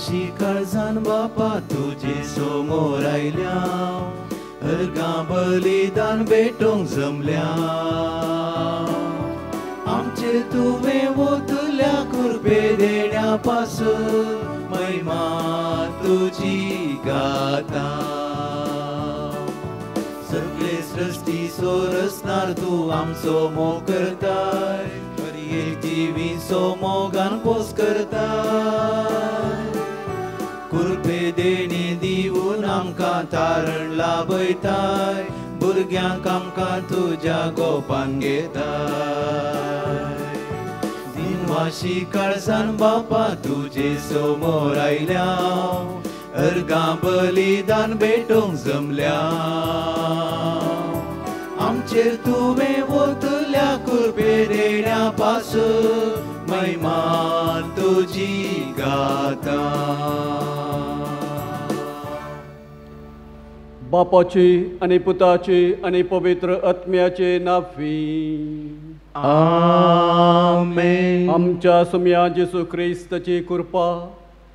दिनवाशी काळजान बापा तुजे समोर आयल्या, अर्गां बलिदान भेटोवंक जमल्या। आमचेर तुवें वतल्या कृपे देण्या पासून महिमा तुजी गाता। सगळे सृष्टी सोरसणार तूं आमचो मोग करताय, एक जिवीचो मोगान पोस करताय। कृपे देणे दिवन आमकां तारण लाभयताय, भुरग्यांक आमकां तुज्या गोपान घेताय। दिनवाशी काळजान बापा तुजे समोर आयल्या, अर्गां बलिदान भेटोवंक जमल्या। आमचेर तुवें वतल्या कृपे देण्या पासून महिमा तुजी गाता। बापाची आनी पुताची आनी पवित्र आत्म्याचे नांवी आमेन। आमच्या सुम्या जेजू क्रिस्ताची कृपा,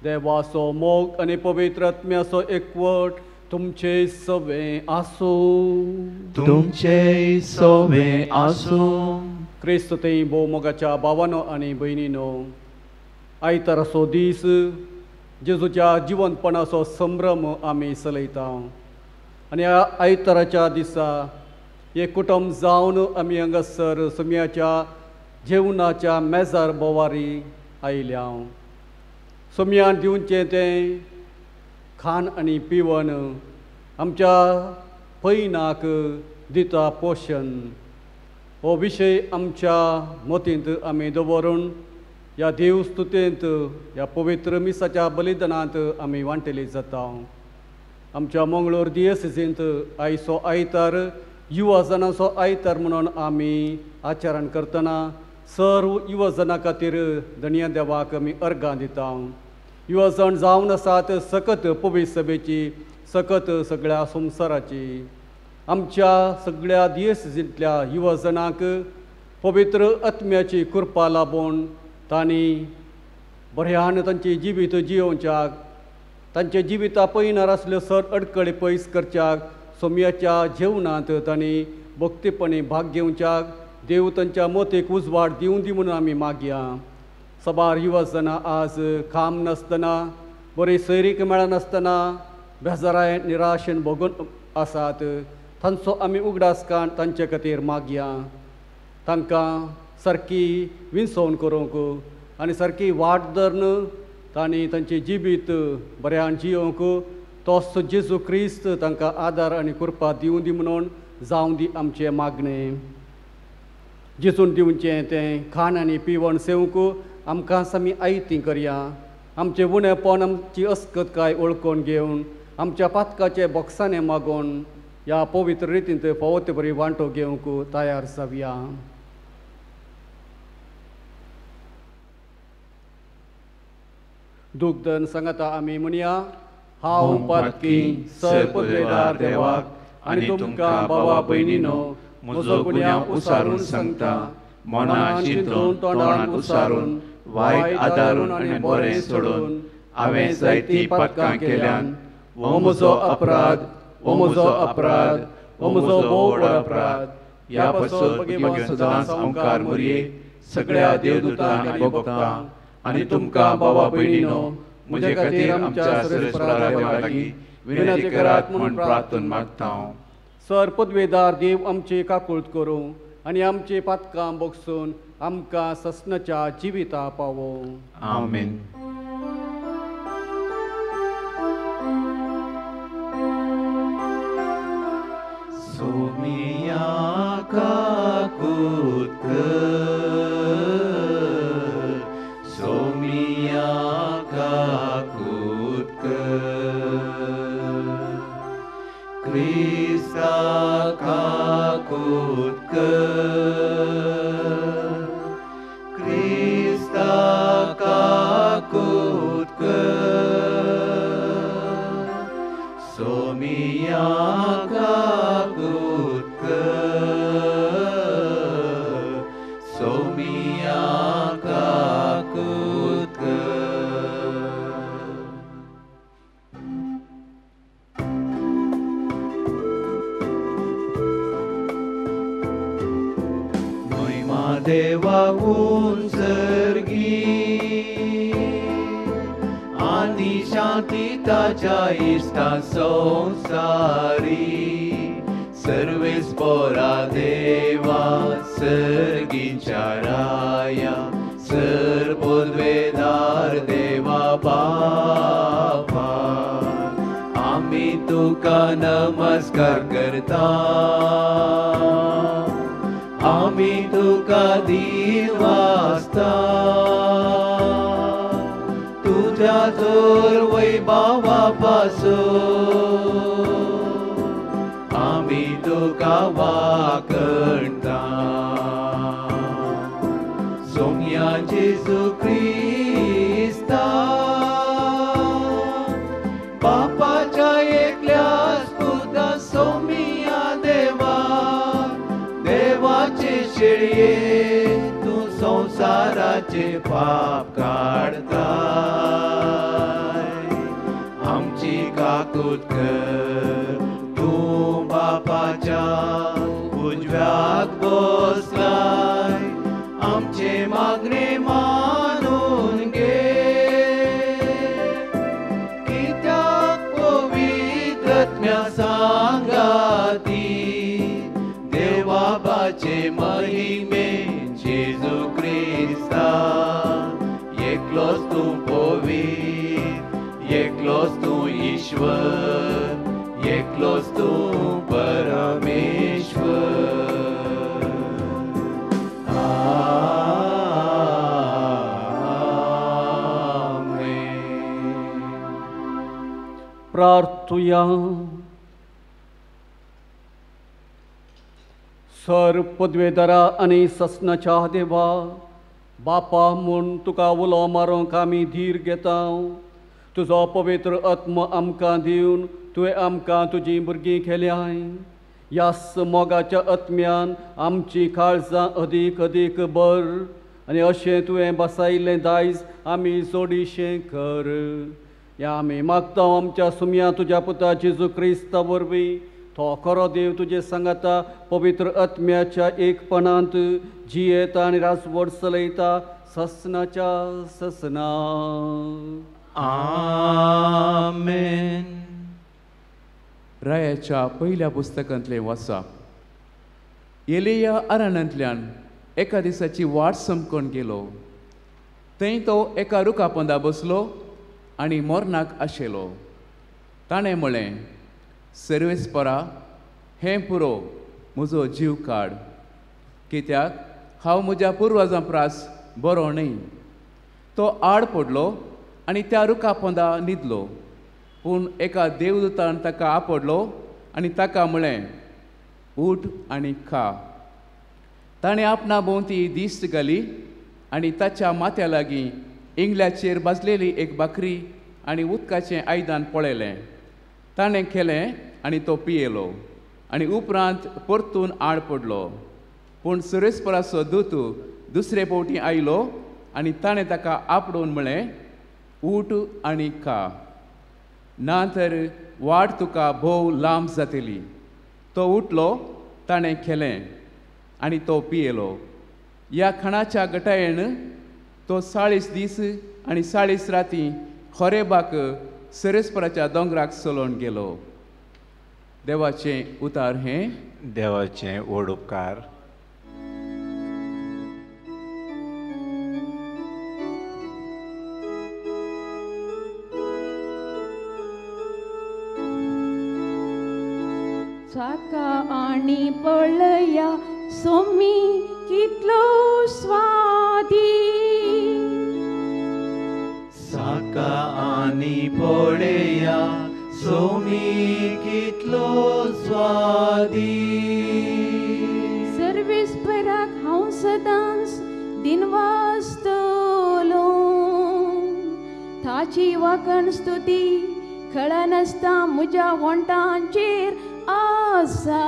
देवाचो मोग आनी पवित्र आत्म्याचो एकवट तुमचे सवे आसूं। तुमचे सवे आसूं। क्रिस्त थंय भोव मोगाच्या भावानो आनी भयणीनो, आयताराचो दीस जेजूच्या जिवंतपणाचो संभ्रम आमी चलयता आनी ह्या आयताराच्या दिसा एक कुटुंब जावन आमी हांगासर सुम्याच्या जेवणाच्या मेजार बोवारी आयल्या। सुम्यान दिवचें तें खाण आनी पिवन आमच्या पयनाक दिता पोशण। हो विशय आमच्या मतींत आमी दवरून ह्या देवस्तुतेंत ह्या पवित्र मिसाच्या बलिदानांत आमी वांटेली जाता। आमच्या मंगळूर दियसिजींत आयचो आयतार युवा जणांचो आयतार म्हणून आमी आचरण करतना सर्व युवा जणां खातीर धनया देवाक आमी अर्गां दिता। युवा जण जावन आसात सकत पवित्र सभेची, सकत सगळ्या संवसाराची। आमच्या सगळ्या दियसिजींतल्या युवा जणांक पवित्र आत्म्याची कृपा लाबून तांणी बऱ्यान तांची जिवीत जियोवच्याक, तांच्या जिविता पयनार आसल्यो सर अडकळी पयस करच्याक, सोम्याच्या जेवणांत तांणी भक्तीपणी भाग घेवच्याक देव तांच्या मतीक उजवाड दिवन दी म्हणून आमी मागया। सबार युवा जाणां आज काम नासतना, बरी सैरीक मेळनासतना बेजाराय निराशेन भोगून आसात, तांचो आमी उगडास काण तांचे खातीर मागया। तांकां सारकी विंचवण करूंक आनी सारकी वाट धरून तांणी तांचें जिवीत बऱ्यान जियोवंक तोच जेजू क्रिस्त तांकां आदार आनी कृपा दिवं दी म्हणून जावं दी आमचें मागणें। जेजून दिवचें तें खाण आनी पिवण सेवंक आमकां आमी आयती करया। आमचें उणेपण आमची अस्कतकाय वळखून घेवन आमच्या पातकाचे बोक्साने मागून ह्या पवित्र रितींत फावो ते बरी वांटो घेवंक तयार जावया। दुग्धन सांगता आमी म्हणया, हांव पातकी सर पदवेदार देवाक आनी तुमकां बाबा भयणीनो म्हजो गुन्यांव उसारून सांगता, मनान चिंतून तोंडान उसारून वायट आदारून आनी बरें सोडून हांवें जायतीं पातकां केल्यान। हो म्हजो अपराध, हो म्हजो अपराध, हो म्हजो व्हड अपराध। ह्या पासून सदांच ओंकार मोरये सगळ्या देवदूतांक आनी भक्तांक आनी तुमकां बाबा भयणीनो म्हजे खातीर आमच्या सर्वेस्परा देवा लागीं विनंती करात म्हूण प्रार्थना मागता। सर पदवेदार देव आमची काकूळत करूं आनी आमची पातकां बगसून आमकां ससनाच्या जिविता पावो। आमेन। सोमिया काकूत कर, सोमिया काकूत कर, क्रिस्ता काकूत कर, क्रिस्ता काकूत कर, सोमिया काकूत कर, सोमिया काकूत कर। देवा उंचर्गी आनी शांती ताच्या इश्टा संवसारी सर्वेस्पोरा देवा सर्गीच्या राया सर पदवेदार देवा बापा आमी तुका नमस्कार करता आमी तुका दिवासता तुझ्या जोर वैभावा पासून आमी तुका वाकणता सोम्या जेजू क्रिस्ता बापाच्या एकल्याच पुता सोम्या देवा देवाचे शेळये तूं संवसाराचे पाप काडताय आमची काकूत कर तूं बापाच्या उजव्याक बसलाय आमचे मागणे मानून घे कित्याक पवित्र आत्म्या सांगाती देवाबाचे महिमे जेजू क्रिस्ता एकलोच तूं पवित्र एकलोच तूं ईश्वर एकलोच तूं परमेश्वर. प्रार्थुया. सर पदवेदारा आनी ससनाच्या देवा बापा म्हूण तुका उलो मारूंक आमी धीर घेता. तुजो पवित्र आत्मो आमकां दिवन तुवें आमकां तुजीं भुरगीं केल्याय. ह्याच मोगाच्या आत्म्यान आमची काळजां अदीक अदीक बर आनी अशें तुवें बसायिल्लें दायज आमी जोडीशें कर. ह्या आमी मागता आमच्या सुमया तुज्या पुता जेजू क्रिस्ता वरवीं तो खरो देव तुजे सांगाता पवित्र आत्म्याच्या एकपणांत जियेता आनी राजवट चलयता ससनाच्या ससना. आमेन. रायाच्या पयल्या पुस्तकांतलें वाचप. एलिया अरण्यांतल्यान एका दिसाची वाट समकोन गेलो. थंय तो एका रुखा पोंदा बसलो आनी मरणाक आशिल्लो. ताणें म्हळें, सर्वेस्परा, हें पुरो, म्हजो जीव काड, कित्याक हांव म्हज्या पुर्वजां प्रास बरो न्हय. तो आड पडलो आनी त्या रुखा पोंदा न्हिदलो. पूण एका देवदूतान ताका आपडलो आनी ताका म्हळें, उठ आनी खा. ताणें आपणा भोंवती दिश्ट घाली आनी ताच्या माथ्या लागीं इंगल्याचेर भाजलेली एक भाकरी आनी उदकाचें आयदन पळयलें. ताणें केलें आनी तो पियेलो आनी उपरांत परतून आड पडलो. पूण सुरेस्पराचो दूत दुसरे फावटी आयलो आनी ताणें ताका आपडून म्हळें, उठ आनी खा, ना तर वाट तुका भोव लांब जातली. तो उठलो, ताणें केलें आनी तो पियेलो. ह्या खाणाच्या गटायेन तो 40 दीस आनी 40 राती खोरेबाक सरेस्पराच्या दोंगराक चलोवन गेलो. देवाचें उतार हें. देवाचें व्हड उपकार. चाका आनी पळया सोमी कितलो स्वादी. साका आनी पळया सोमी कितलो स्वादी. सर्वेस्पराक हांव सदांच दिनवासतलो. ताची वाकण स्तुती कळनासता म्हज्या वोंटांचेर आसा.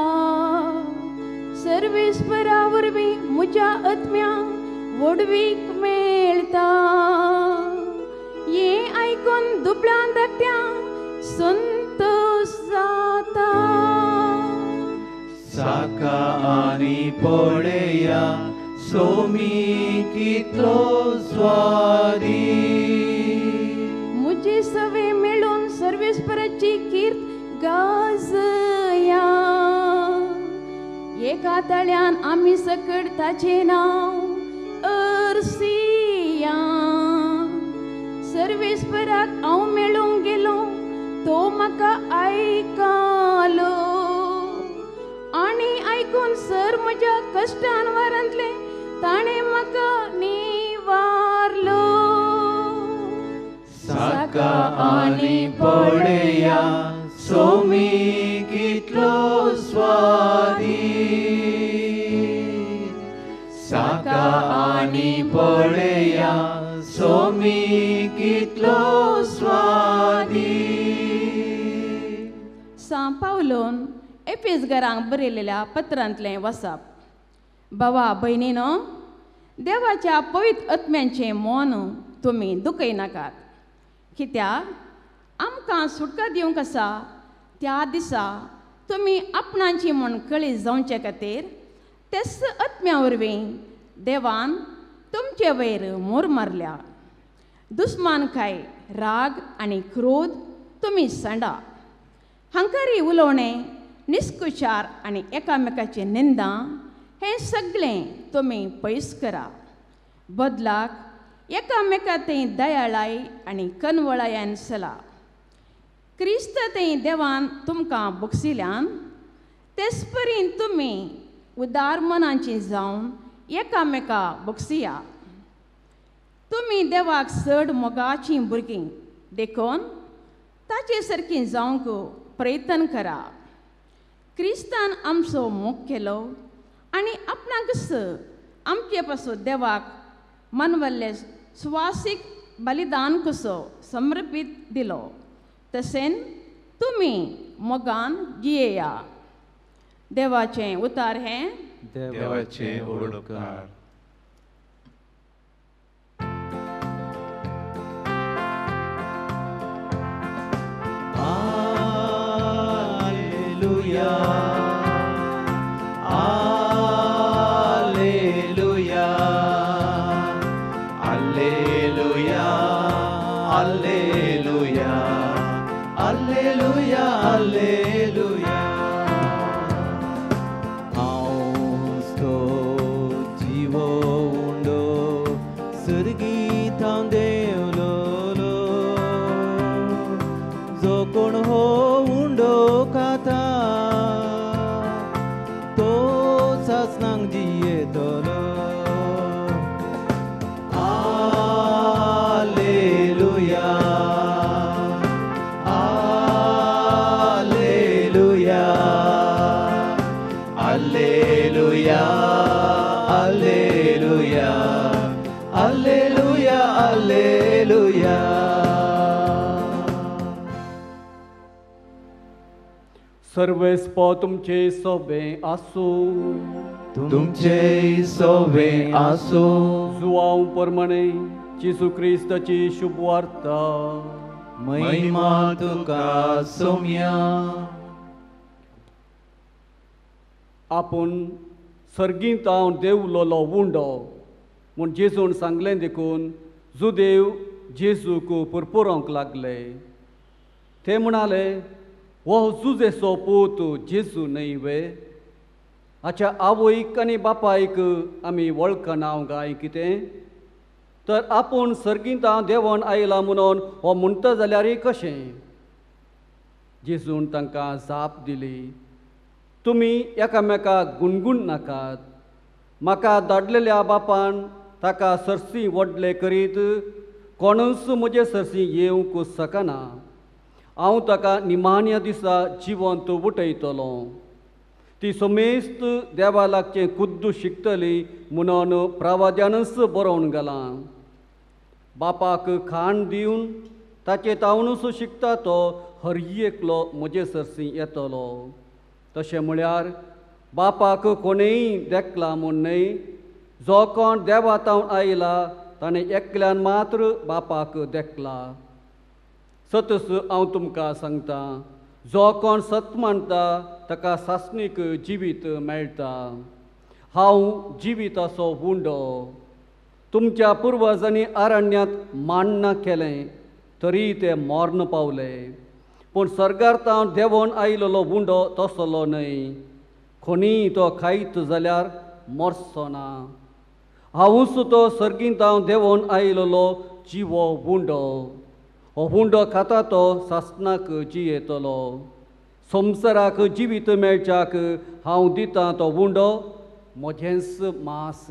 सर्वेस्परा वरवीं म्हज्या आत्म्यांक व्हडवीक मेळटा. हें आयकून दुबळ्यां धाकट्यांक संतोश जाता. साका आनी पळया सोमी कितलो स्वादीक। मुझे सवे मेळून सर्वेस्पराची कीर्त गाजया, एका तळ्यान आमी सकट ताचें नांव अर्सिया। सर्वेस्पराक हांव मेळूंक गेलो तो म्हाका आयकलो, आनी आयकून सर म्हज्या कश्टान वारांतलें ताणें म्हाका निवारलो। साका आनी पळया सोमी कितलो स्वादीक, साका आनी पळया सोमी कितलो स्वादीक। सां पावलोन एफेसगरांक बरयलेल्या पत्रांतलें वसाप। बाबा भयणीनो, देवाच्या पवित्र आत्म्यांचें मन तुमी दुखयनाकात, कित्याक आमकां सुटका दिवंक आसा त्या दिसा तुमी आपणाची म्हूण कळी जावचे खातीर तेच आत्म्या वरवीं देवान तुमचे वयर मोर मारल्या। दुस्मानकाय, राग आनी क्रोध तुमी सांडा, हंकारी उलोवणें, निस्कुचार आनी एकामेकाची निंदा हें सगळें तुमी पयस करा। बदलाक एकामेका थंय दयाळाय आनी कनवळायान चला। क्रिस्त थंय देवान तुमकां बोगसिल्यान तेच परीन तुमी उदार मनाची जावन एकामेका बोगसिया। तुमी देवाक चड मोगाचीं भुरगीं देखून ताचे सारकीं जावंक प्रयत्न करा। क्रिस्तान आमचो मोग केलो आनी आपणाकच आमचे पासून देवाक मनवल्ले सुवासीक बलिदान कसो समर्पीत दिलो, तशें तुमी मोगान जियेया। देवाचें उतार हें देवाचें उपकार। Alleluia, Alleluia, Alleluia, Alleluia, Alleluia, Alleluia. हांव तो जिवो उंडो सर्गीतां देंवलोलो, जो कोण हो उंडो खाता तो सासणांक जियेतलो। Alleluia, Alleluia, Alleluia, Alleluia, Alleluia, Alleluia. सर्वेस्पो तुमचे सोबे आसूं, तुमचे सोबे आसूं। जुवांव प्रमाणे जेजू क्रिस्ताची शुभवार्ता। महिमा तुका सोम्या। आपूण सर्गींत हांव देंवलोलो उंडो म्हूण जेजून सांगलें देखून जुदेव जेजूक पुरपुरोंक लागले। ते म्हणाले, हो जुजेचो पूत जेजू न्हय वे? हाच्या आवयक आनी बापायक आमी वळखना काय कितें? तर आपूण सर्गींत देंवन आयला म्हणून हो म्हणटा जाल्यारय कशें? जेजून तांकां जाप दिली, तुमी एकामेकाक गुणगुण नाकात। म्हाका धाडलेल्या बापान ताका सरसी व्हडले करीत कोणूच म्हजे सरसी येवंक शकना। हांव ताका निमाण्या दिसा जिवंत उठयतलो। ती समेस्त देवा लागचें खुद्द शिकतली म्हणून प्रवाद्यानूच बरोवन घालां। बापाक खाण दिवन ताचे तावनूच शिकता तो हर एकलो म्हजे सरसी येतलो। तशें म्हळ्यार बापाक कोणेय देखला म्हूण न्हय, जो कोण देवा तावन आयला ताणें एकल्यान मात्र बापाक देखला। सतस हांव तुमकां सांगता, जो कोण सत मानता ताका सासणीक जिवीत मेळटा। हांव जिविताचो उंडो. तुमच्या पुर्वजांनी अरण्यांत मान्ना केलें तरी ते मर्ण पावले. पूण सर्गार तावन देंवोन आयिल्लो उंडो तसलो न्हय. कोणीय तो खायत जाल्यार मरचो ना. हांवूच तो सर्गींत हांव देंवोन आयिल्लो जिवो उंडो. हो उंडो खाता तो सासणाक जियेतलो. संवसाराक जिवीत मेळच्याक हांव दितां तो उंडो म्हजेंच मांस.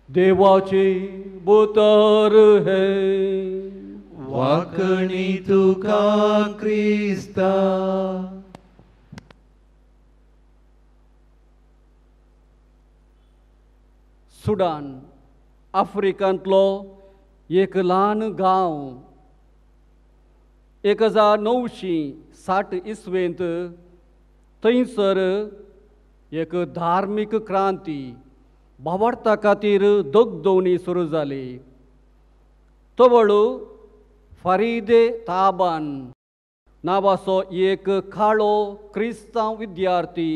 देवाचे उतर हें. वाकणी तुका क्रिस्ता. सुडान आफ्रिकांतलो एक ल्हान गांव. 1960 इसवेंत थंयसर एक धार्मीक क्रांती भावार्था खातीर दगदोवणी सुरू जाली. तवळू फारीदे ताबान नांवाचो एक काळो क्रिस्तांव विद्यार्थी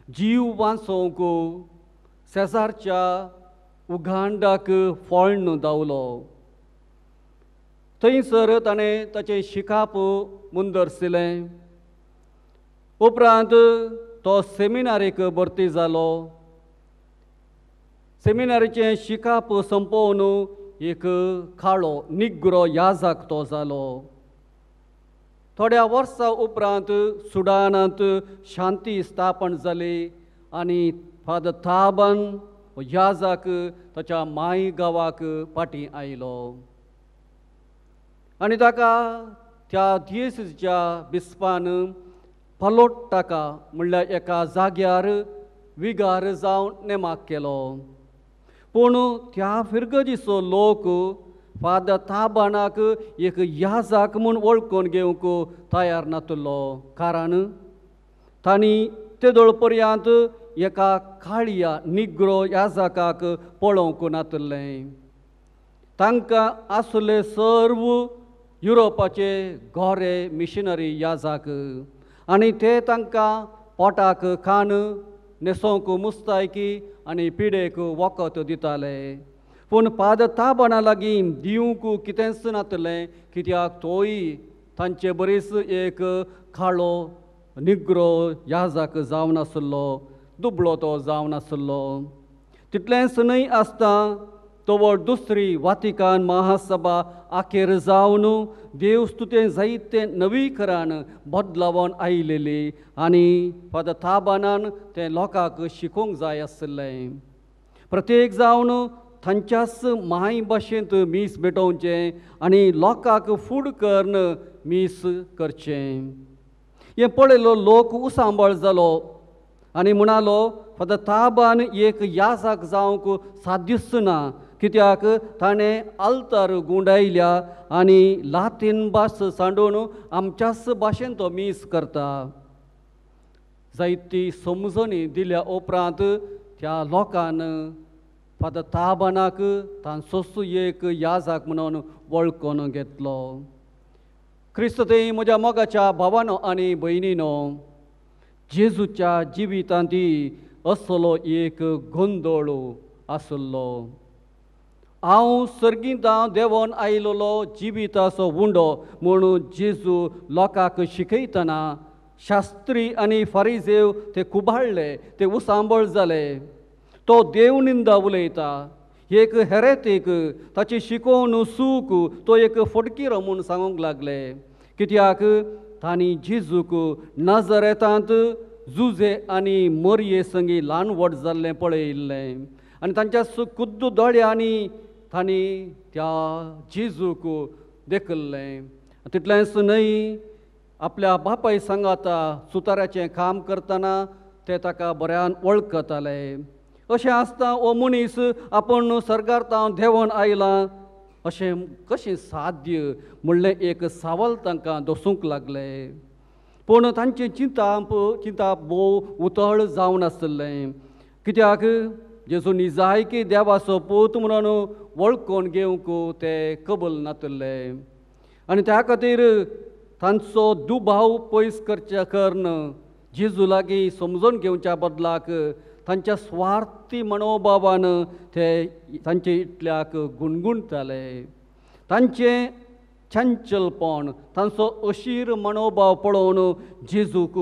जीव वांचोवंक शेजारच्या उगांडाक फळ्ण धांवलो. थंयसर ताणें ताचें शिकाप मुंदरसिलें. उपरांत तो सेमिनारीक भरती जालो. सेमिनारीचें शिकाप सोंपोवन एक काळो निग्रो याजाक तो जालो. थोड्या वर्सां उपरांत सुडानांत शांती स्थापन जाली आनी फादर ताबन याजाक ताच्या माय गांवाक फाटीं आयलो आनी ताका त्या दियेसीच्या बिस्पान पलोट्टाका म्हणल्यार एका जाग्यार विगार जावन नेमाक केलो. पूण त्या फिरगजीचो लोक फादर ताबानाक एक याजाक म्हूण वळखून घेवंक तयार नातलो. कारण तांणी तेदोळ पर्यंत एका काळया निग्रो याजाकाक पळोवंक नातलें. तांकां आसले सर्व युरोपाचे गोरे मिशनरी याजाक आनी ते तांकां पोटाक खाण न्हेसोवंक मुस्तायकी आनी पिडेक वखद दिताले. पूण फादर ताबाना लागीं दिवंक कितेंच नातलें, कित्याक तोय तांचे बरीच एक काळो निग्रो याजाक जावन आसलो, दुबळो तो जावन आसलो. तितलेंच न्हय आसता तवळ दुसरी वातिकान महासभा आखेर जावन देवस्तुतें जायते नवीकरण बदलावन आयिल्ली आनी फादर ताबानान तें लोकांक शिकोवंक जाय आसलें. प्रत्येक जावन तांच्याच माय भाशेंत मीस भेटोवचें आनी लोकांक फूड करून मीस करचें. हें पळयलो लोक उसांबळ जालो आनी म्हणालो फादर ताबान एक याजाक जावंक साद्यूच ना, कित्याक ताणें आल्तार गुंडायल्या आनी लातीन भास सांडून आमच्याच भाशेन तो मीस करता. जायती समजणी दिल्या उपरांत त्या लोकान फादर ताबानाक तांचोच एक याजाक म्हणून वळखून घेतलो. क्रिस्त थंय म्हज्या मोगाच्या भावानो आनी भयणीनो, जेजूच्या जिवितांत असलो एक गोंदळ आसलो. हांव सर्गींत देंवोन आयिल्लो जिविताचो उंडो म्हणून जेजू लोकांक शिकयतना शास्त्री आनी फारिजेव ते खुबाळ्ळे, ते उसांबळ जाले. तो देव निंदा उलयता, एक हेरेतीक, ताची शिकोवन सूक, तो एक फटकिरो म्हूण सांगूंक लागले. कित्याक तांणी जेजूक नजरेतांत जुजे आनी मरये संगी ल्हान व्हड जाल्लें पळयिल्लें आनी तांच्या खुद्द दोळ्यांनी तांणी त्या जेजूक देखिल्लें. तितलेंच न्हय, आपल्या बापाय सांगाता सुताराचें काम करतना ते ताका बऱ्यान वळखताले. अशें आसता हो मनीस आपूण सर्गार तावन देंवोन आयला अशें कशें साध्य म्हणलें एक सवाल तांकां दसूंक लागलें. पूण तांचें चिंताप भोव उतळ जावन आसलें, कित्याक जेजू निजायकी देवाचो पूत म्हणून वळखून घेवंक ते कबल नातले आनी त्या खातीर तांचो दुबाव पयस करच्या कर्ण जेजू लागीं समजून घेवच्या बदलाक तांच्या स्वार्थी मनोभावान ते तांचे इतल्याक गुणगुणताले. तांचें चंचलपण, तांचो अशीर मनोभाव पळोवन जेजूक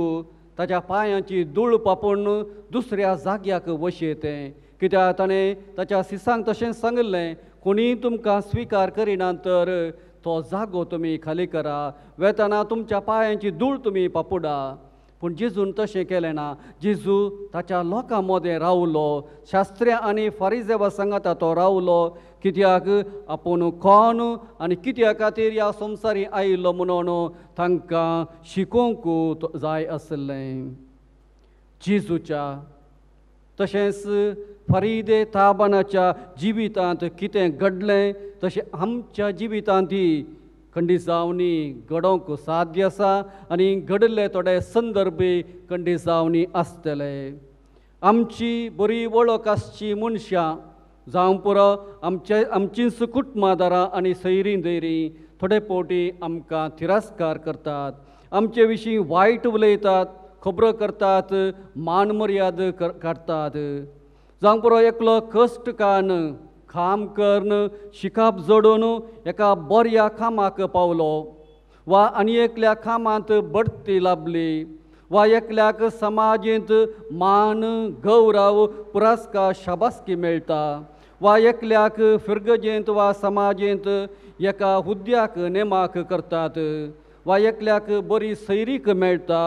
ताच्या पांयांची धूळ पापून दुसऱ्या जाग्याक वशयतें. कित्याक ताणें ताच्या सिसांक तशें सांगिल्लें, कोणीय तुमकां स्विकार करिना तर तो जागो तुमी खाली करा, वेतना तुमच्या पांयांची धूळ तुमी पापुडा. पूण जेजून तशें केलें ना. जेजू ताच्या लोकां मदें रावलो, शास्त्र्या आनी फारिजेवा सांगाता तो रावलो, कित्याक आपूण कोण आनी कित्या खातीर ह्या संवसारी आयिल्लो म्हणून तांकां शिकोवंक जाय आशिल्लें. जेजूच्या तशेंच फरीदे ताबानाच्या जिवितांत कितें घडलें तशें आमच्या जिवितांतय खंडिजावणी घडोवंक साध्य आसा आनी घडिल्ले थोडे संदर्भय खंडिजावणी आसतले. आमची बरी वळख आसची मनशां जावं पुरो आमचे आमचींच कुटुंबादारां आनी सैरीं दैरीं थोडे फावटी आमकां तिरस्कार करतात, आमचे विशीं वायट उलयतात, खबरो करतात, मान मर्याद काडटात. जावं पुरो एकलो कश्ट कान काम करून शिकाप जोडून एका बऱ्या कामाक पावलो वा आनी एकल्या कामांत बडती लाबली वा एकल्याक समाजेंत मान गौरव पुरस्कार शाबासकी मेळटा वा एकल्याक फिरगजेंत वा समाजेंत एका हुद्द्याक नेमाक करतात वा एकल्याक बरी सैरीक मेळटा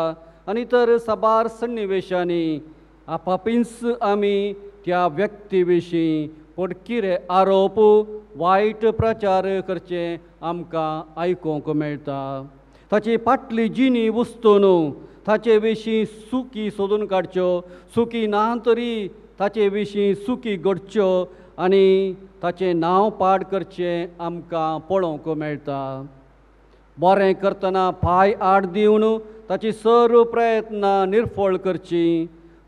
आनी तर साबार सन्निवेशांनी आपापींच आमी त्या व्यक्ती विशीं पडकिरे आरोप वायट प्रचार करचे आमकां आयकूंक मेळटा. ताची फाटली जिणी वस्तून ताचे विशीं सुकी सोदून काडच्यो, सुकी ना तरी ताचे विशीं सुकी घडच्यो आनी ताचें नांव पाड करचें आमकां पळोवंक मेळटा. बरें करतना पांय आड दिवन ताची सर्व प्रयत्नां निर्फळ करचीं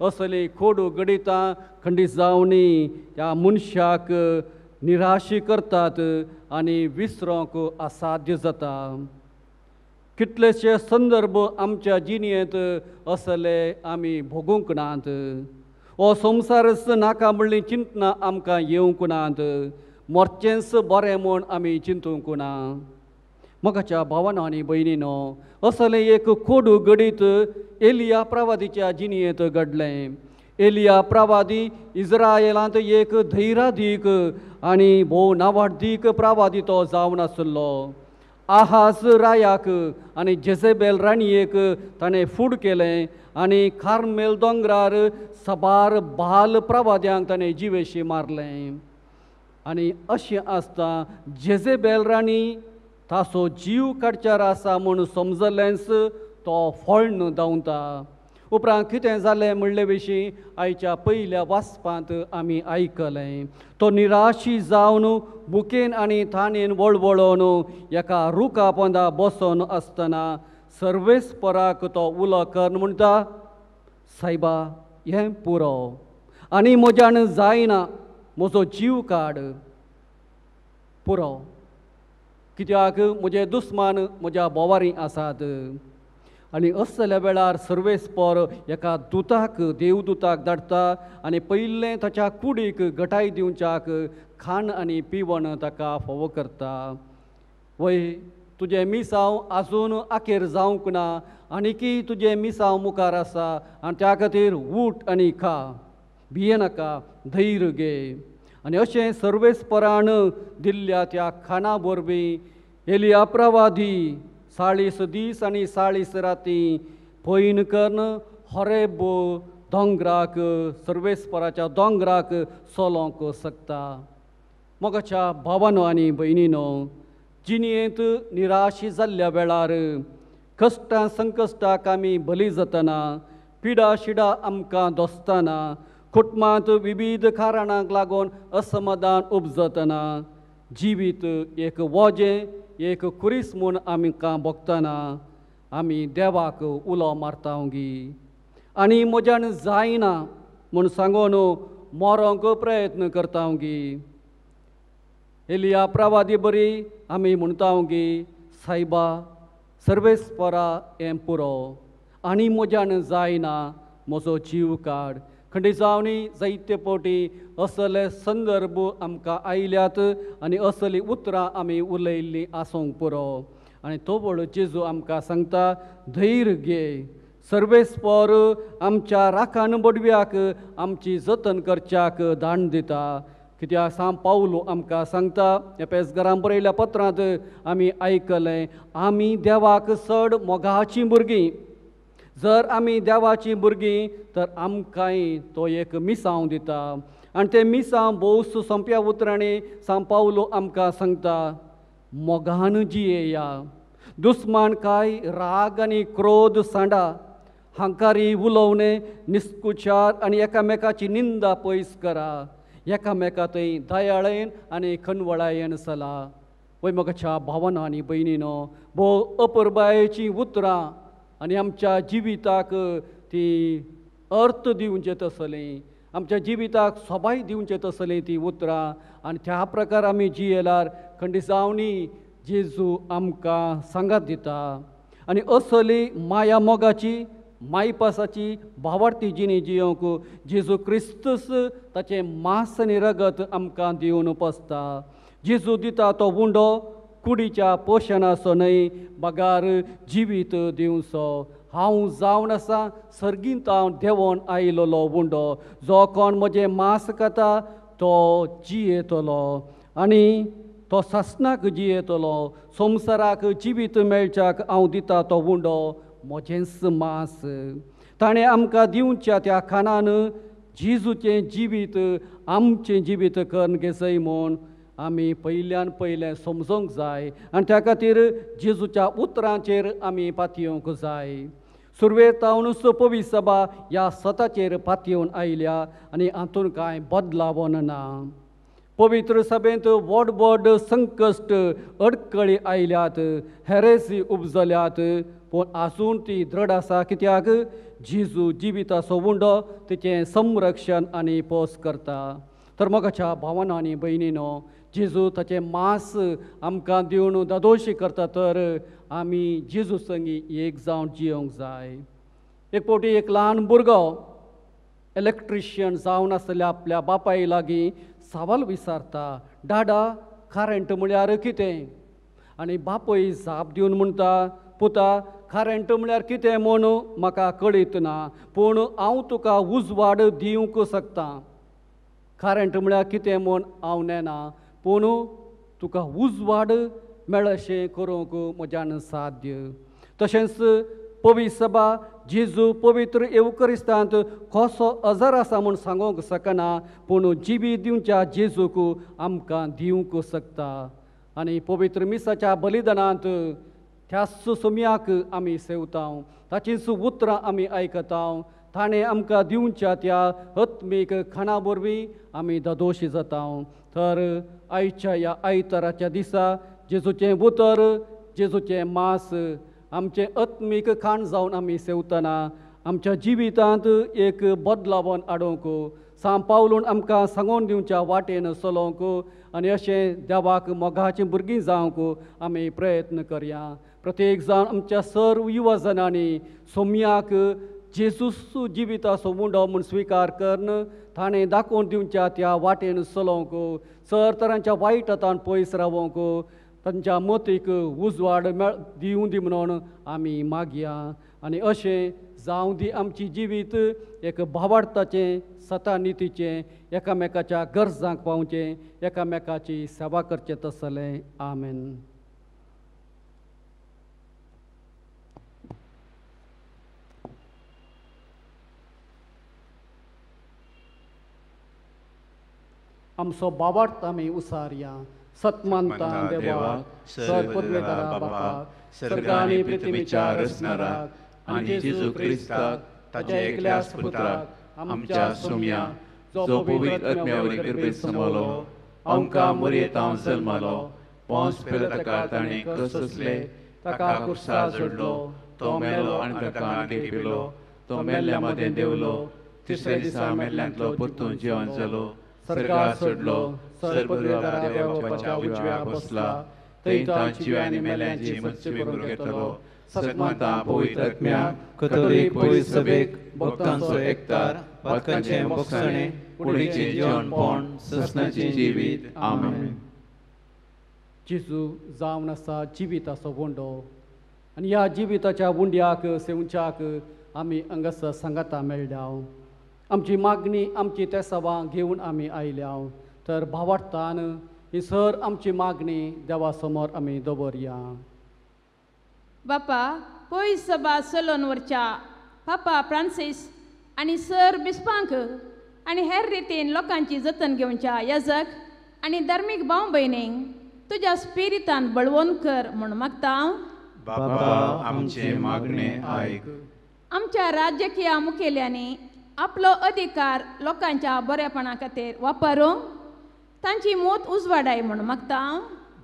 असली खोडू गडितां खंडीत जावनी त्या मनशाक निराशी करतात आनी विसरोंक असाध्य जाता. कितलेशे संदर्भ आमच्या जिणेंत असले आमी भोगूंक नात. हो संवसारच नाका म्हणली चिंतना आमकां येवंक नात, मरचेंच बरें म्हूण आमी चिंतूंक ना. मोगाच्या भावानो आनी भयणीनो, असलें एक कोडू घडीत एलिया प्रवादीच्या जिणेंत घडलें. एलिया प्रवादी इस्रायलांत एक धैरादीक आनी भोव नावाडदीक प्रवादी तो जावन आसलो. आहाज रायाक आनी जेझेबेल राणयेक ताणें फूड केलें आनी कार्मेल दोंगरार साबार बाल प्रवाद्यांक ताणें जिवेशी मारलें. आनी अशें आसता जेझेबेल राणी ताचो जीव काडच्यार आसा म्हूण समजलेंच तो फळ्ण धांवता. उपरांत कितें जालें म्हणले विशीं आयच्या पयल्या वाचपांत आमी आयकलें. तो निराशी जावन बुकेन आनी थाणेन वळवळोन एका रुखा पोंदा बसोन आसतना सर्वेस्पराक तो उलो कर म्हणटा, सायबा हें पुरो आनी म्हज्यान जायना, म्हजो जीव काड पुरो, कित्याक म्हजे दुस्मान म्हज्या बोवारी आसात. आनी असल्या वेळार सर्वेस्पर एका दुताक देवदुताक धाडटा आनी पयलें ताच्या कुडीक घटाय दिवच्याक खाण आनी पिवण ताका फावो करता. वय तुजें मिसांव आजून आखेर जावंक ना, आनीकी तुजें मिसांव मुखार आसा आनी त्या खातीर उठ आनी खा, भियेनाका, धैर्य घे. आनी अशें सर्वेस्परान दिल्ल्या त्या खाणा वरवीं एलिया प्रवादी 40 दीस आनी 40 राती पयन करून होरेब दोंगराक सर्वेस्पराच्या दोंगराक चलोवंक शकता. मोगाच्या भावानो आनी भयणीनो, जिणेंत निराशी जाल्ल्या वेळार कश्टां संकश्टाक आमी बली जातना, पिडा शिडा आमकां दोसतना, कुटुंबांत विविध कारणांक लागून असमाधान उपजतना, जिवीत एक वजें एक कुरीस म्हूण आमकां भोगतना आमी देवाक उलो मारता गी आनी म्हज्यान जायना म्हूण सांगून मरोंक प्रयत्न करता गी. एलिया प्रवादी बरी आमी म्हणटा गी, सायबा सर्वेस्परा हें पुरो आनी म्हज्यान जायना, म्हजो जीव काड। खंडी जावनी जायते फावटी असले संदर्भ आमकां आयल्यात आनी असलीं उतरां आमी उलयल्लीं आसूंक पुरो। आनी तोवळ जेजू आमकां सांगता, धैर्य घे, सर्वेस्पर आमच्या राखान बडव्याक आमची जतन करच्याक दाण दिता। कित्याक सांव पावलो आमकां सांगता, एपेसघरां बरयल्या पत्रांत आमी आयकलें, आमी देवाक चड मोगाचीं भुरगीं। जर आमी देवाचीं भुरगीं तर आमकांय तो एक मिसांव दिता आनी तें मिसांव भोवस सोंप्या उतरांनी सांव पावलो आमकां सांगता, मोगान जियेया, दुस्मान काय राग आनी क्रोध सांडा, हांकारी उलोवणें निस्कुचार आनी एकामेकाची निंदा पयस करा, एकामेका थंय दयाळेन आनी खनवळायेन चला। वय म्हज्या भावना आनी भयणीनो, भोव अपुरबायेचीं उतरां आनी आमच्या जिविताक ती अर्थ दिवचे तसलीं, आमच्या जिविताक सोबाय दिवचे तसलीं ती उतरां आनी त्या प्रकार आमी जियेल्यार खंडी जावनी जेजू आमकां सांगात दिता। आनी असली माया मोगाची मायपासाची भावार्थी जिणी जियोंक जेजू क्रिस्तूस ताचें मांस आनी रगत आमकां दिवन पसता। जेजू दिता तो उंडो कुडीच्या पोशणाचो न्हय, बगार जिवीत दिवचो। हांव जावन आसा सर्गींत हांव देंवोन आयिल्लो उंडो, जो कोण म्हजें मांस खाता तो जियेतलो आनी तो सासणाक जियेतलो। संवसाराक जिवीत मेळच्याक हांव दिता तो उंडो म्हजेंच मांस। ताणें आमकां दिवच्या त्या खाणान जेजूचें जिवीत आमचें जिवीत करून घेसय म्हूण आमी पयल्यान पयलें समजूंक जाय आनी त्या खातीर जेजूच्या उतरांचेर आमी पातयेवंक जाय। सुरवेक तावनूच पवित्र सभा ह्या सताचेर पातयेवन आयल्या आनी हातूंत कांय बदलावन ना। पवित्र सभेंत व्हड व्हड संकश्ट अडकळी आयल्यात, हेरेसी उपजल्यात, पूण आजून ती दृढ आसा। कित्याक जेजू जिविताचो उंडो तिचें संरक्षण आनी पोस करता। तर म्हज्या भावानो आनी भयणीनो, जेजू ताचें मांस आमकां दिवन दादोशी करता, तर आमी जेजू संगी एक जावन जियोंक जाय। एक फावटी एक ल्हान भुरगो इलेक्ट्रिशियन जावन आसल्या आपल्या बापाय लागीं सवाल विचारता, डाडा करंट म्हळ्यार कितें? आनी बापूय जाप दिवन म्हणटा, पुता करंट म्हळ्यार कितें म्हूण म्हाका कळीत ना, पूण हांव तुका उजवाड दिवंक शकता। करंट म्हळ्यार कितें म्हूण हांव नेना, पूण तुका उजवाड मेळशें करूंक म्हज्यान साध्य। तशेंच पवित्र सभा जेजू पवित्र येवकरिस्तांत कसो अजर आसा म्हूण सांगूंक शकना, पूण जिवीत दिवच्या जेजूक आमकां दिवंक शकता। आनी पवित्र मिसाच्या बलिदानांत त्याच सोम्याक आमी सेवता, ताचींच उतरां आमी आयकता, ताणें आमकां दिवच्या त्या आत्मीक खाणा वरवीं आमी दादोशी जाता। तर आयच्या ह्या आयताराच्या दिसा जेजूचें उतर, जेजूचें मांस आमचें आत्मीक खाण जावन आमी सेवतना आमच्या जिवितांत एक बदलावन हाडूंक, सांव पावलून आमकां सांगून दिवच्या वाटेन चलोवंक आनी अशें देवाक मोगाचीं भुरगीं जावंक आमी प्रयत्न करया। प्रत्येक जाण आमच्या सर्व युवजनांनी सोम्याक जेजूस जिविताचो उंडो म्हूण स्विकार करून ताणें दाखोवन दिवच्या त्या वाटेन चलोवंक, चड तरांच्या वायट हातान पयस रावोंक, तांच्या मतीक उजवाड मेळ दिवं दी म्हणून आमी मागया। आनी अशें जावं दी आमची जिवीत एक भावार्थाचें, सतानितीचें, एकामेकाच्या गरजांक पावचें, एकामेकाची सेवा करचें तसलें। आमेन। आमचो बाबार्थ आमी उसारया। सतमानता देवा, सर पदवेदारा बापा, सर्ग आनी पृथ्वीच्या रचणाराक आनी जेजू क्रिस्ताक ताच्या एकल्याच पुत्राक आमच्या सोम्या, जो पवित्र आत्म्या कृपेत समलो, आमकां मरयेतांव जल्मलो, पोंस पिलाताका ताणें कससले, ताका कुर्सा जोडलो, तो मेलो आनी ताका लिपिलो, तो मेल्ल्या मदें देवलो, तिसऱ्या दिसा मेल्ल्यांतलो परतून जिवन जालो, सर्गार सोडलो, सर्वदेवाच्या उजव्या बसला, थंय तो जिव्या आनी मेल्यांची मत्सवी करून घेतलो। सदमंता पवित्र आत्म्याक, कथोलीक पवित्र सभेक, भक्तांचो एकतार, पातकांचें मोगसाणें, कुडीचें जेवणपण, ससनाचें जिवीत. आमेन. जेजू जावन आसा जिविताचो उंडो आनी ह्या जिविताच्या उंड्याक सेवच्याक आमी हांगासर सांगाता मेळ्ळ्या. आमची मागणी आमची तेसावां घेवन आमी आयल्या तर भावार्थान ही सर आमची मागणी देवा समोर आमी दवरया. बापा पयस सभा चलोवन व्हरच्या पापा फ्रांसीस आनी सर बिस्पांक आनी हेर रितीन लोकांची जतन घेवच्या याजक आनी धार्मीक भाव भयणींक तुज्या स्पिरितान बळवंत कर म्हूण मागता. बाबा आमचें मागणें आयक. आमच्या राजकीय मुखेल्यांनी आपलो अधिकार लोकांच्या बरेपणा खातीर वापरूंक तांची मोत उजवाडाय म्हूण मागता.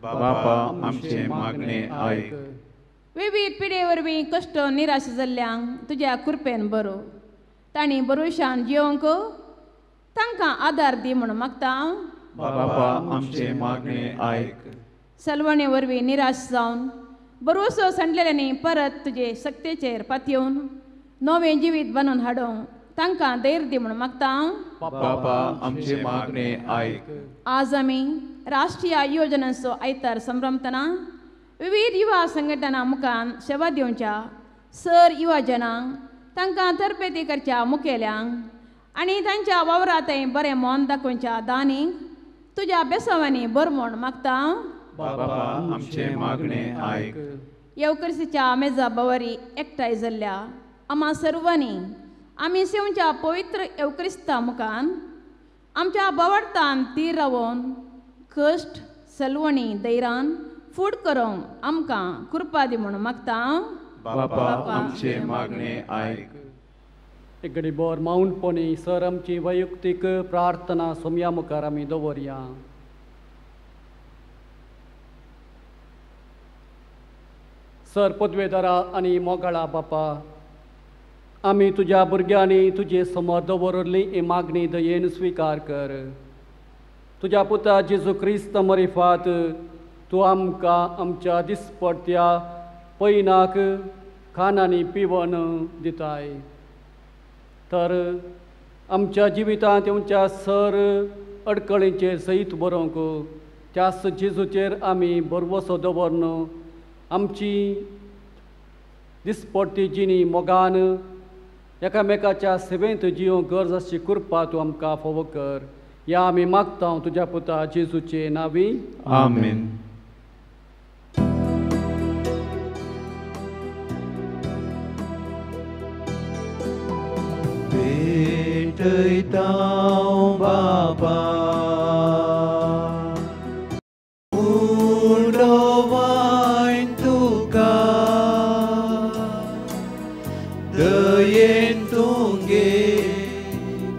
बाबा आमचें मागणें आयक. विविध पिडे वरवीं कश्ट निराश जाल्ल्यांक तुज्या कृपेन बरो तांणी बरोशान जिवंक तांकां आदार दी म्हूण मागता. बाबा आमचें मागणें आयक. सलवणे वरवीं निराश जावन बरोसो सांडलेल्यांनी परत तुजे सक्तेचेर पातयेवन नवें जिवीत बांदून हाडूंक तांकां धैर्य दी म्हूण मागता. बाबा आमचें मागणें आयक. आज आमी राष्ट्रीय योजनांचो आयतार संभ्रमतना विविध युवा संघटना मुखान सेवा दिवच्या सर युवा जनांक तांकां तरबेती करच्या मुखेल्यांक आनी तांच्या वावरांतय बरें मन दाखोवच्या दानींक तुज्या बेसावांनी बरो म्हूण मागता. बाबा आमचें मागणें आयक. येवकर्सीच्या मेजा बवारी एकठांय जाल्ल्या आमा सर्वांनी आमी सेवच्या पवित्र येवक्रिस्ता मुखान आमच्या बावडतान तीर रावोन कश्ट सलवणी दैरान फूड करूंक आमकां कृपा दी म्हूण मागता. बाबा आमचें मागणें आयक. एक घडी बोर माऊंडपणी सर आमची वैयक्तीक प्रार्थना सोमया मुखार आमी दवरया. सर पदवेदारा आनी मोगाळा बापा, आमी तुज्या भुरग्यांनी तुजे समोर दवरली ही मागणी दयेन स्विकार कर. तुज्या पुता जेजू क्रिस्त मरिफात तूं आमकां आमच्या दिसपडत्या पयनाक खाणांनी पिवन दिताय तर आमच्या जिवितांत येवच्या सर अडकळींचेर सयत बरोवंक त्याच जेजूचेर आमी भरवसो दवरन आमची दिसपडटी जिणी मोगान एकामेकाच्या सेवेंत जिवंक गरज आसची कृपा तूं आमकां फावो कर. ह्या आमी मागता तुज्या पुता जेजूचे नांवी. आमेन. भेटयता बाबा उंडो वायन तुका दयेन तुंगे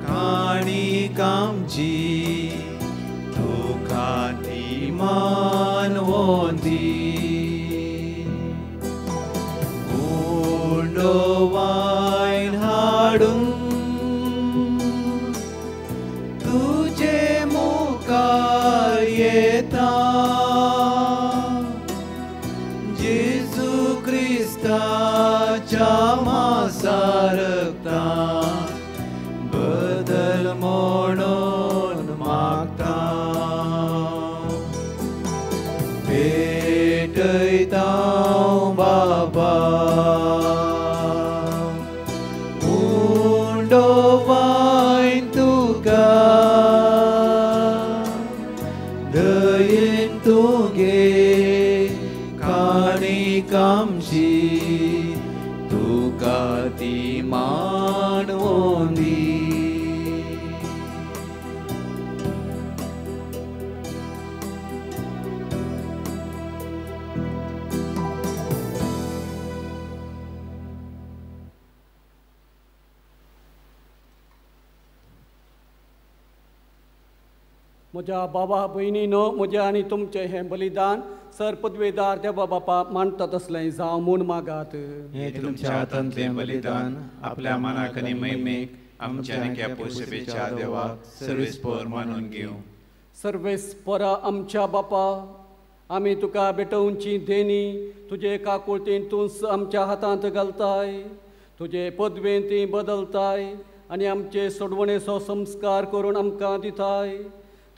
काणी कामची तुका ती मानवंती उंडो वायन हाडून तुझे मुखार येता जेजू क्रिस्ताच्या मासारक्ता बदल म्हणून मागता. भेटयता बाबा उंडो वायन तुका दयेन तुगे काणी कामची तुका ती मानवंदी. म्हज्या बाबा भयणीनो, म्हजें आनी तुमचें हें बलिदान सर पदवेदार देवा बापा मानता तसलें जावं म्हूण मागात. हें तुमच्या हातांतलें बलिदान आपल्या मनाक आनी महिमेक आमच्या आनी ह्या पोशेच्या देवाक सर्वेस्पर मानून घेवं. सर्वेस्परा आमच्या बापा, आमी तुका भेटोवची देणी तुजे काकुळतीन तूंच आमच्या हातांत घालताय, तुजे पदवेन ती बदलताय आनी आमचे सोडवणेचो संस्कार करून आमकां दिताय.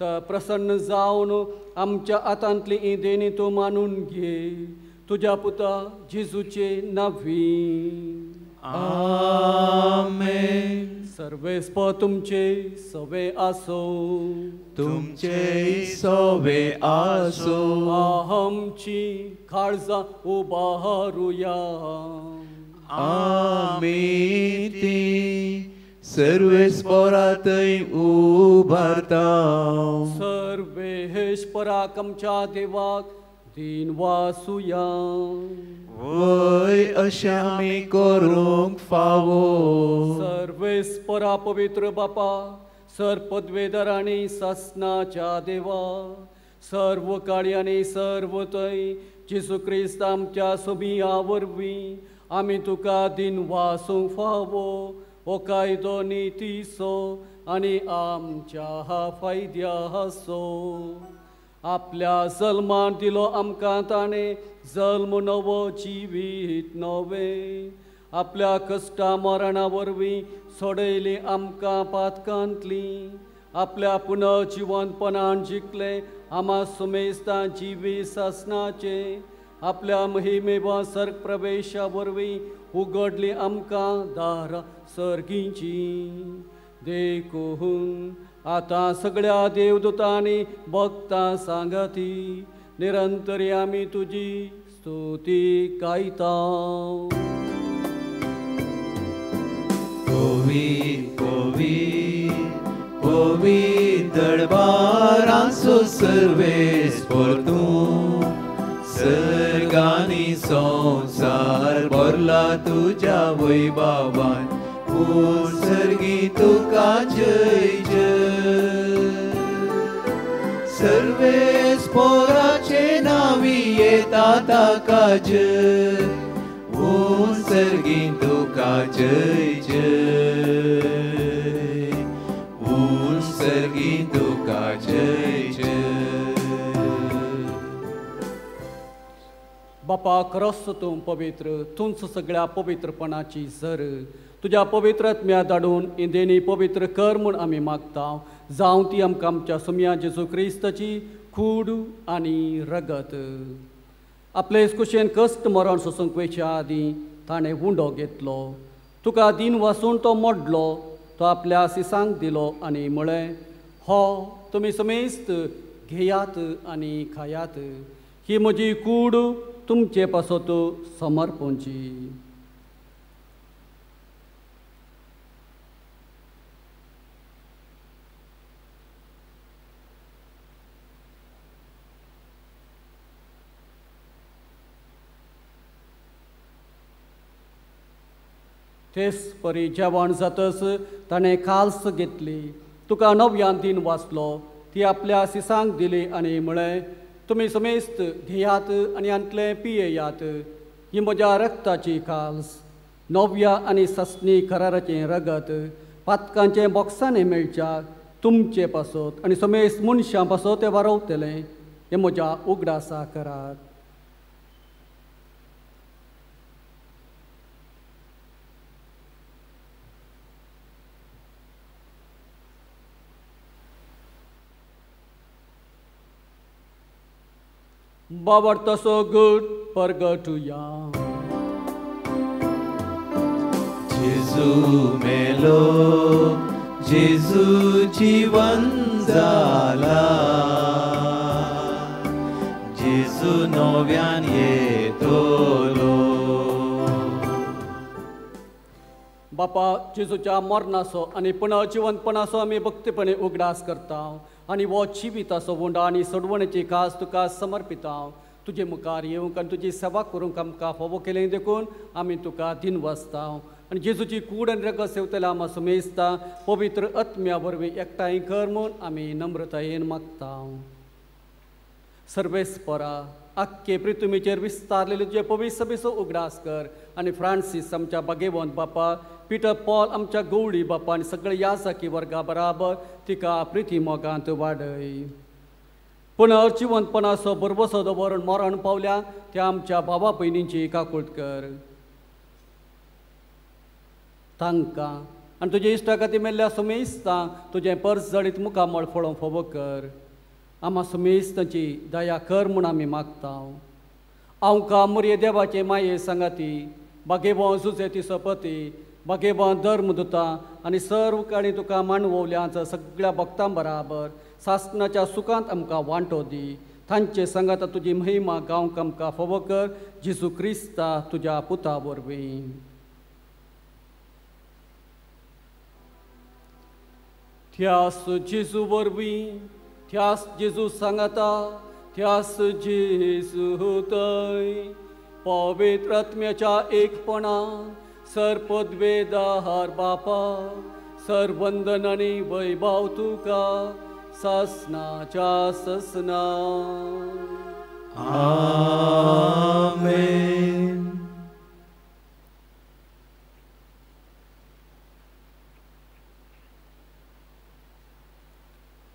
तर प्रसन्न जावन आमच्या हातांतली ही देणी तूं मानून घे, तुज्या पुता जेजूचे नांवी. आमेन. सर्वेस्पर तुमचे सवे आसो, तुमचे सवे आसो. आमची काळजां उबारुया. आमी ती सर्वेस्परा थंय उबारता. सर्वेस्पराक आमच्या देवाक दीन वासुया. वय अशें आमी करूंक फावो. सर्वेस्परा पवित्र बापा, सर पदवेदार आनी सासनाच्या देवा, सर्व काळी आनी सर्व थंय जेजू क्रिस्त आमच्या सोबिया वरवीं आमी तुका दीन वासूंक फावो. हो कायदो नितीचो आनी आमच्या फायद्याचो. आपल्या जल्मान दिलो आमकां ताणें जल्म नवो जिवीत नवें, आपल्या कश्टा मरणा वरवीं सोडयली आमकां पातकांतली, आपल्या पुनर्जिवनपणान जिखलें आमा सुमेस्तां जिवी सासनाचें, आपल्या महिमे वा सर्ग प्रवेशा वरवीं उगडली आमकां दारां सर्गींची. देखून आतां सगळ्या देवदूतांनी भक्तां सांगती निरंतरी आमी तुजी स्तुती गायता. पवी पवी पवी दरबाराचो सर्वेस्पर तूं, सर्गानी संवसार भरला तुज्या वैभवान, सर्गी तुका जय जय. सर्वेस्पराचे नांवी येता ताका जय, सर्गी तुका जय जय, सर्गी तुका जय जय. बापा खरोच तूं पवित्र, तूंच सगळ्या पवित्रपणाची सर. तुज्या पवित्र आत्म्या धाडून इंदेनी पवित्र कर म्हूण आमी मागता. जावं ती आमकां आमच्या सोम्या जेजू क्रिस्ताची कूड आनी रगत. आपले कुशेन कश्ट मरण सोसूंक वयच्या आदीं ताणें उंडो घेतलो, तुका दीन वासून तो मोडलो, तो आपल्या सिसांक दिलो आनी म्हळें, हो तुमी समेस्त घेयात आनी खायात, ही म्हजी कूड तुमचे पासत समर्पणची. तेच परी जेवण जातच ताणें खाल्स घेतली, तुका नव्यान दीन वाचलो, ती आपल्या सिसांक दिली आनी म्हळें, तुमी समेस्त घेयात आनी हांतलें पियेयात, ही म्हज्या रक्ताची खाल्स, नव्या आनी ससनी कराराचें रगत, पातकांचें बोक्सांनी मेळच्या तुमचे पासत आनी समेस्त मनशां पासत तें वारवतलें, हें म्हज्या उगडासा करात. बाबर तसो गुड परगटुया. जेजू मेलो, जेजू जीवन जाला, जेजू नव्यान येतलो. बापा जेजूच्या मरणाचो आनी पुनर्जिवनपणाचो आमी भक्तीपणे उगडास करता आनी हो जिविताचो उंडो आनी सोडवणेची खास तुका समर्पिता. तुजे मुखार येवंक आनी तुजी सेवा करूंक आमकां फावो केलें देखून आमी तुका दिनवासता. आनी जेजूची कूड आनी रगत सेवतल्या आमा सुमेस्ता पवित्र आत्म्या वरवीं एकठांय कर म्हूण आमी नम्रतायेन मागता. सर्वेस्परा आख्खे पृथ्वीचेर विस्तारलेले तुजे पवित्र सभेचो उगडास कर आनी फ्रांसीस आमच्या बागेवंत बापा, पिटर पॉल आमच्या गवळी बापा आनी सगळे याजाकी वर्गा बराबर तिका प्रिती मोगांत वाडय. पुनर्जिवंतपणाचो भरवसो दवरून मरण पावल्या त्या आमच्या बाबा भयणींची काकूट कर. तांकां आनी तुजे इश्टा खातीर मेल्ल्या सुमेस्तां तुजें पर्स जळीत मुखामळ फळोवंक फावो कर. आमा सुमेस्तांची दया कर म्हूण आमी मागता. आमकां मोरये देवाचे माये सांगाती बागेबो जुजे ती सपती बागेबो धर्म दुता आनी सर्व काळी तुका मांडवल्याच सगळ्या भक्तां बराबर सासणाच्या सुखांत आमकां वांटो दी. तांचे सांगाता तुजी महिमा गावंक आमकां फावो कर जेजू क्रिस्ता तुज्या पुता वरवीं. त्यास जेजू वरवीं, त्यास जेजू सांगाता, त्यास जेजू थंय पवित्र आत्म्याच्या एकपणान सर्पद्वेदार बापा सर्वंदन आनी वैभव तुका सासनाच्या ससना. आमेन.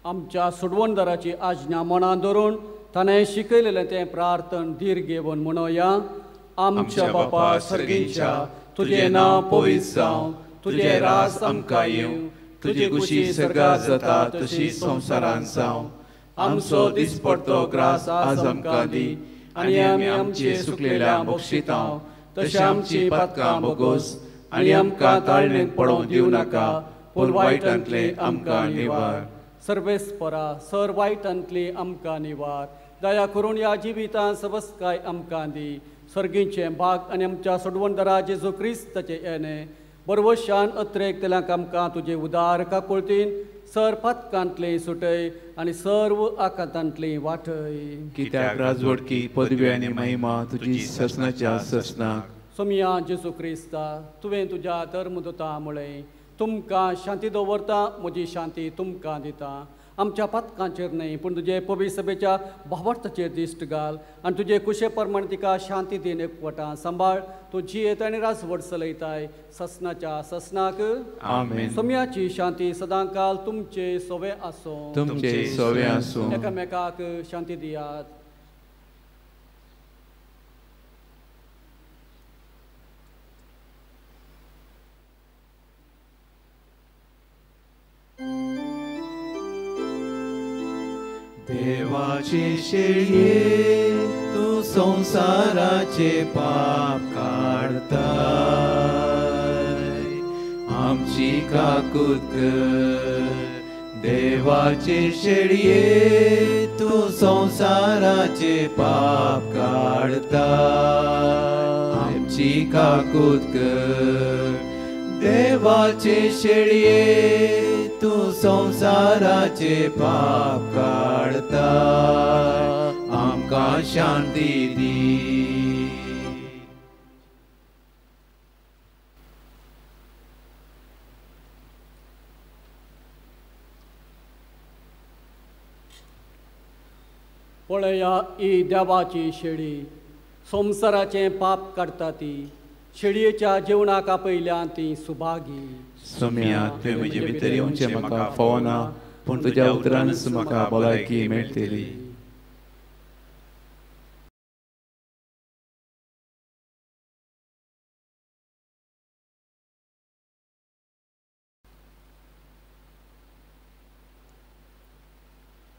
आमच्या सोडवणदाराची आज्ञा मनां धरून ताणें शिकयलेलें तें प्रार्थन धीर घेवन म्हणोया. आमच्या बापा सर्गीच्या, तुजें नांव पवित्र जावं, तुजें राज आमकां येवं, तुजी खुशी सर्गात जाता तशी संवसारांत जावं. आमचो दिसपडतो ग्रास आज आमकां दी आनी आमी आमचे सुकलेल्या बक्षितां तशें आमची पातकां बोगोस आनी आमकां ताळणेंत पडोवंक दिवं नाका, पूण वायटांतलें आमकां निवार. सर्वेस्परा सर वायटांतली आमकां निवार. दया करून ह्या जिवितांत सबसकाय आमकां दी. सर्गीचें भाग आनी आमच्या सोडवणदारा जेजू क्रिस्ताचें येणें बरवशान अत्रेक तेल्यांक आमकां तुजे उदार काकुळतीन सर पातकांतली सुटय आनी सर्व आकांतांतली वाटय. कित्याक राजवटकी पदवी आनी महिमा तुजी ससनाच्या ससनाक. सोमिया जेजू क्रिस्ता, तुवें तुज्या धर्मदूता म्हळें, तुमकां शांती दवरता, म्हजी शांती तुमकां दिता. आमच्या पातकांचेर न्हय पूण तुजे पवित्र सभेच्या भावार्थाचेर दिश्ट घाल आनी तुजे कुशे प्रमाण तिका शांती दीन एकवटां सांबाळ. तूं जियेत आनी राजवट चलयताय ससनाच्या ससनाक. आमेन. सोम्याची शांती सदांकाल तुमचे सोवे आसूं. तुमचे सोवे आसूं. एकामेकाक शांती दियात. देवाचे शेळये तूं संवसाराचे पाप काडताय, आमची काकूत कर. देवाचे शेळये तूं संवसाराचे पाप काडताय, आमची काकूत कर. देवाचे शेळये तूं संवसाराचे पाप काडताय, आमकां शांती दी. पळया ही देवाची शेळी, संवसाराचें पाप काडटा ती. शेळयेच्या जेवणाक आपयल्या ती सुभागी. सोम्या, तुवें म्हजे भितर येवचें म्हाका फावना, पूण तुज्या उतरानच म्हाका भलायकी मेळटली.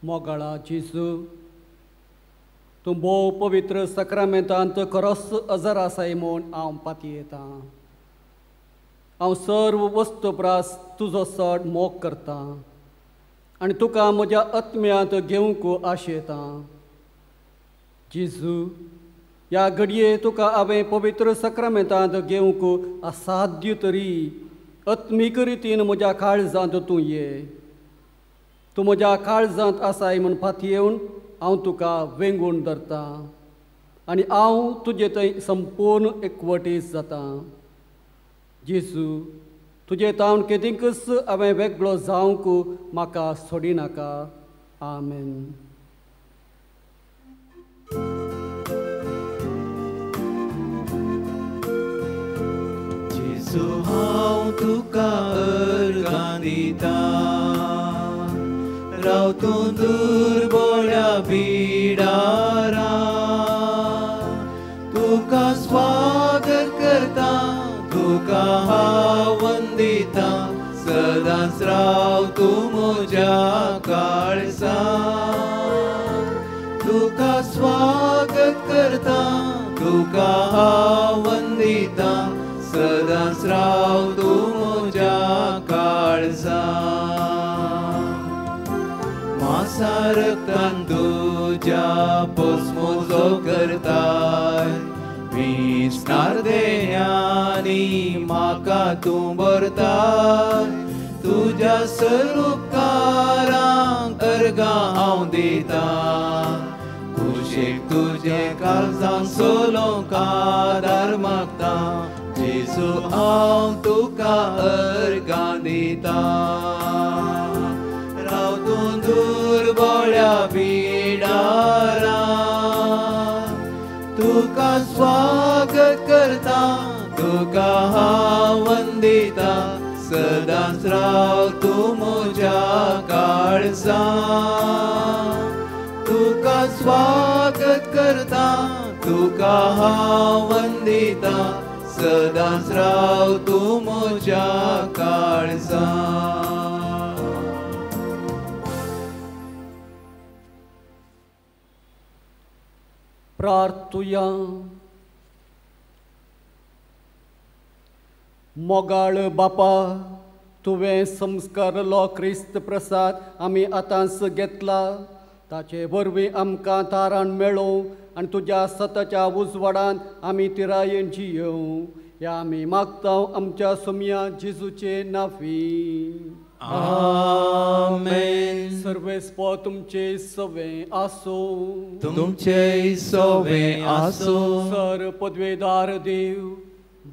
मोगाळा जेजू, तूं भोव पवित्र सक्रामेंतांत खरोच अजर आसाय म्हूण हांव पातयेतां. हांव सर्व वस्तू प्रास तुजो चड मोग करतां आनी तुका म्हज्या आत्म्यांत घेवंक आशेतां. जेजू, ह्या घडये तुका हांवें पवित्र सक्रामेंतांत घेवंक असाध्य तरी आत्मीक रितीन म्हज्या काळजांत तूं ये. तूं म्हज्या काळजांत आसाय म्हूण पातयेवन हांव तुका वेंगून धरतां आनी हांव तुजे थंय संपूर्ण एकवटीत जातां. जेजू, तुजे तावन केदींकच हांवें वेगळो जावंक म्हाका सोडिनाका. आमेन. जेजू, हांव तुका अर्गां दितां, राव तूं दुर्बोळ्या बिडारा तुका स्वागत करता तुका हांव वंदिता सदांच राव तूं म्हज्या काळजा तुका स्वागत करता तुका हांव वंदिता सदांच राव तूं म्हज्या काळजा मासा रक्तान तुज्या पोसमुजो करताय विस्नार देण्यांनी म्हाका तूं भरताय तुज्या सरुपकारांक अर्गां हांव दितां कुशीक तुजें काळजान सोलोवंक आदार मागता जेजू हांव तुका अर्गां दितां राव तूं दुर्बोळ्या बिडारा तुका स्वागत करता तुका हांव वंदिता सदांच राव तूं म्हज्या काळजा तुका स्वागत करता तुका हांव वंदिता सदांच राव तूं म्हज्या काळजा. प्रार्थुया. मोगाळ बापा, तुवें संस्कारलो क्रिस्त प्रसाद आमी आतांच घेतला, ताचे वरवीं आमकां तारण मेळोवं आनी तुज्या सताच्या उजवाडान आमी तिरायेन जियोवं ह्या आमी मागता आमच्या सोमया जेजूचे नाफी. आमेन. सर्वेस्पो तुमचे सवे आसो, तुमचे सवे आसो. सर पदवेदार देव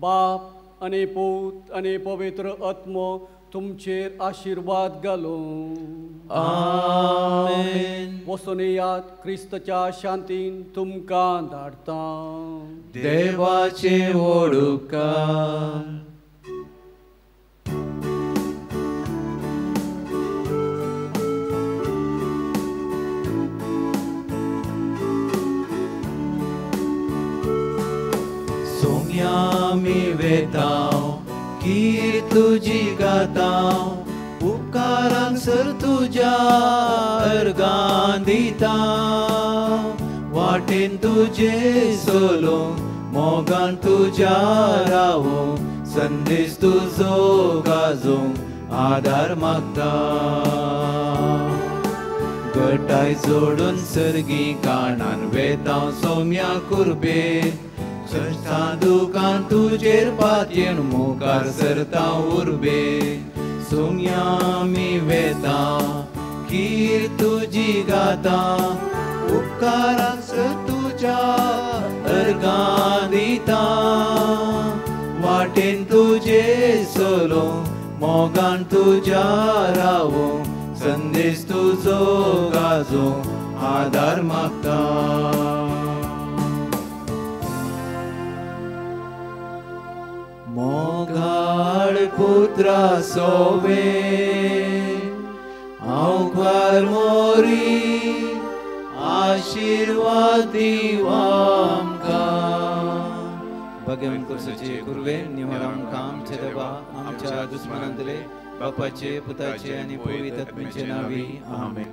बाप आनी पूत आनी पवित्र आत्मो तुमचेर आशिर्वाद घालूं. आमेन. वचून येयात, क्रिस्तच्या शांतीन तुमकां धाडटा. देवाचे व्हड उपकार. सोम्या मी वेताव कीर तुजी गाताव उपकारांक सर तुज्या अर्गां दिता वाटेन तुजे सोलोवंक मोगान तुज्या रावूंक संदेश तुजो गाजोवंक आदार मागता गटाय जोडून सर्गी काणान वेताव सोम्या कुर्बेन चर्चा दुकान तुजेर पातयेन मुखार सरता उर्बे सोम्या मी वेता कीर तुजी गाता उपकारांक सर तुज्या अर्गां दिता वाटेन तुजे सोलोवंक मोगान तुज्या रावूंक संदेश तुजो गाजोवंक आदार मागता. मोगाळ पुत्रा सोवे हांव ग्वार मोरी आशिर्वाद दिव आमकां. भगवान कुर्सूचे कुर्वे निवार आमकां आमच्या देवा आमच्या दुस्मनांतले बापाचे पुताचे आनी पवित्र आत्म्याचे नांवी. आमेन.